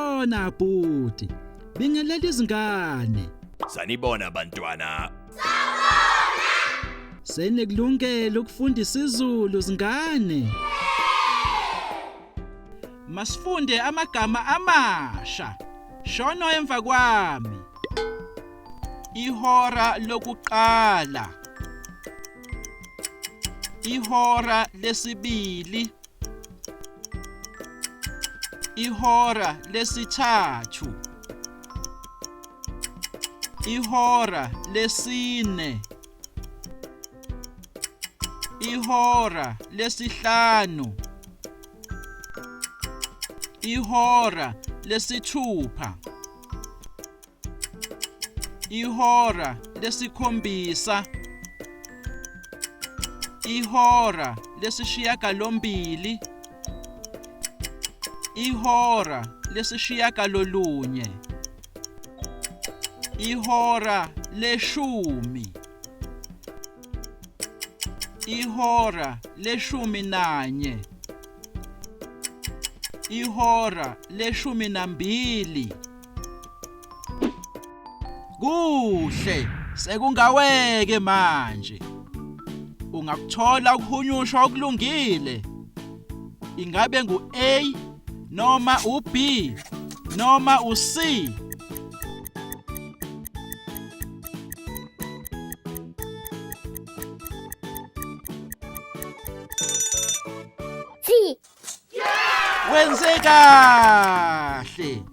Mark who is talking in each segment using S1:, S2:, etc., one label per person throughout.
S1: Sanibona bhuti. Bingelela izingane.
S2: Sanibona bantwana.
S1: Senikulungele ukufunda isiZulu zingane. Masifunde amagama amasha. Shono emva kwami. Ihora lokuqala. Ihora lesibili. Ihora lesithathu. Ihora lesine. Ihora lesihlanu. Ihora lesithupha. Ihora lesikhombisa. Ihora lesishiyagalombili. Ihora lesishiyagalolunye. Ihora leshumi. Ihora leshumi nanye. Ihora leshumi nambili. Kuhle, sekungaweke manje. Ungakuthola ukuhunyushwa okulungile. Ingabe ngu-A noma u-B noma u-C?
S3: C.
S1: Wenze kahle.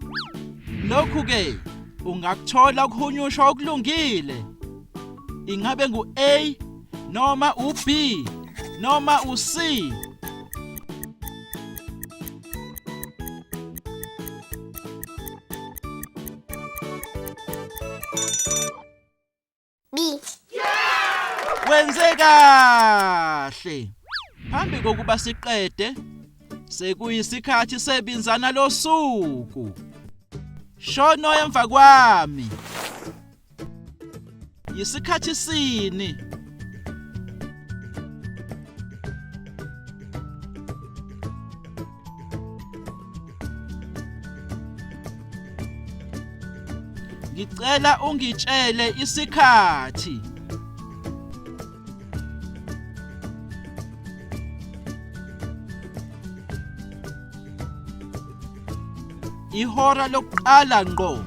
S1: Lokhu ke ungakuthola ukuhunyushwa okulungile. Ingabe ngu-A noma u-B noma u-C?
S3: B.
S1: Wenze kahle. Phambi kokuba siqede, sekuyisikhathi sebinzana losuku. Shono emva kwami. Yisikhathi sini? Ngicela ungitshele isikhathi. Ihora lokuqala ngqo.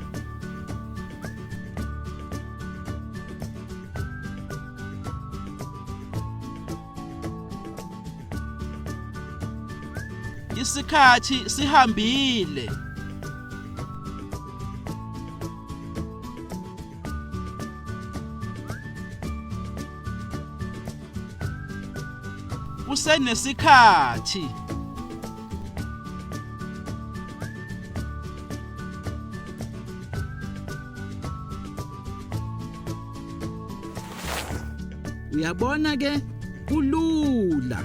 S1: Isikhathi sihambile. Kusenesikhathi. Uyabona ke kulula.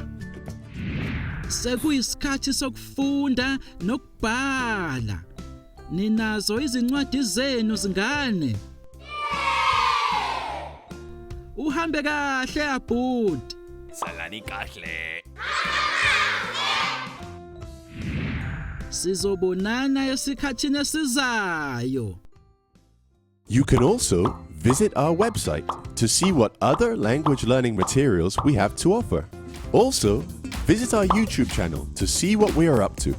S1: Sekuyisikhathi sokufunda nokubhala. Ninazo izincwadi zenu zingane. Uhambe kahle abhuti.
S2: Salani kahle.
S1: Sizobonana esikhathini esizayo.
S4: You can also visit our website to see what other language learning materials we have to offer. Also, visit our YouTube channel to see what we are up to.